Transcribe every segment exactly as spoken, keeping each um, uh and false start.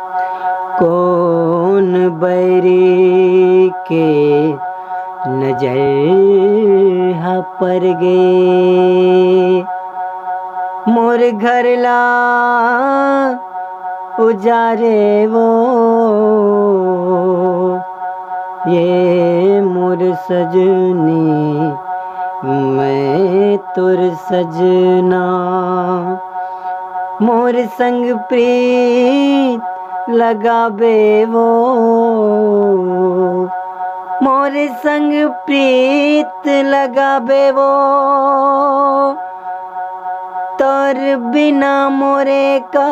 कोन बैरी के नजर ह पर गे, मोर घर ला उजारे वो। ये मोर सजनी, मैं तोर सजना, मोर संग प्रीत लगाबे वो, मोर संग प्रीत लगाबे वो। तोर बिना मोरे का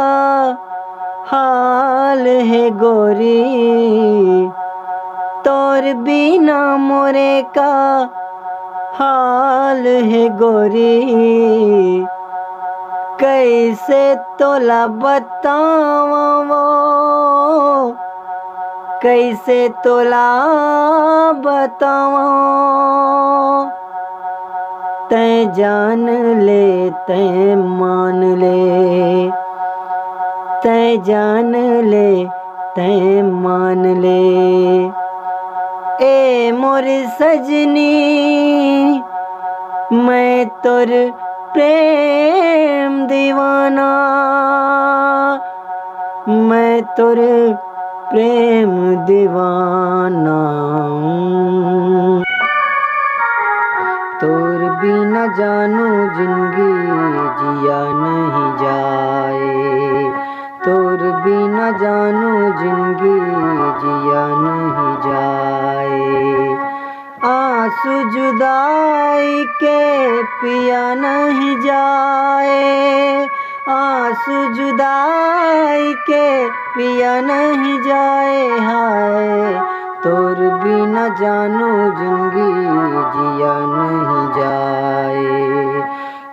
हाल हे गोरी, तोर बिना मोरे का हाल हे गोरी। कैसे तोला बतावं वो, कैसे तोला बतावं। तैं जान ले, तैं मान ले, तैं जान ले, तैं मान ले। ए मोर सजनी, मैं तोर प्रेम दीवाना, मैं तोर प्रेम दीवाना। तोर बिना जानू जिंदगी जिया नहीं जाए, तोर बिना जानू जिंदगी जिया नहीं जाए। आंसू जुदाई के पिया नहीं जाए, आंसू जुदाई के पिया नहीं जाए। हाय, तोर बिना जानू जिंदगी जिया नहीं जाए,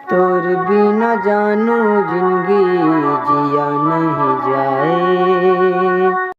तोर बिना जानू जिंदगी जिया नहीं जाए।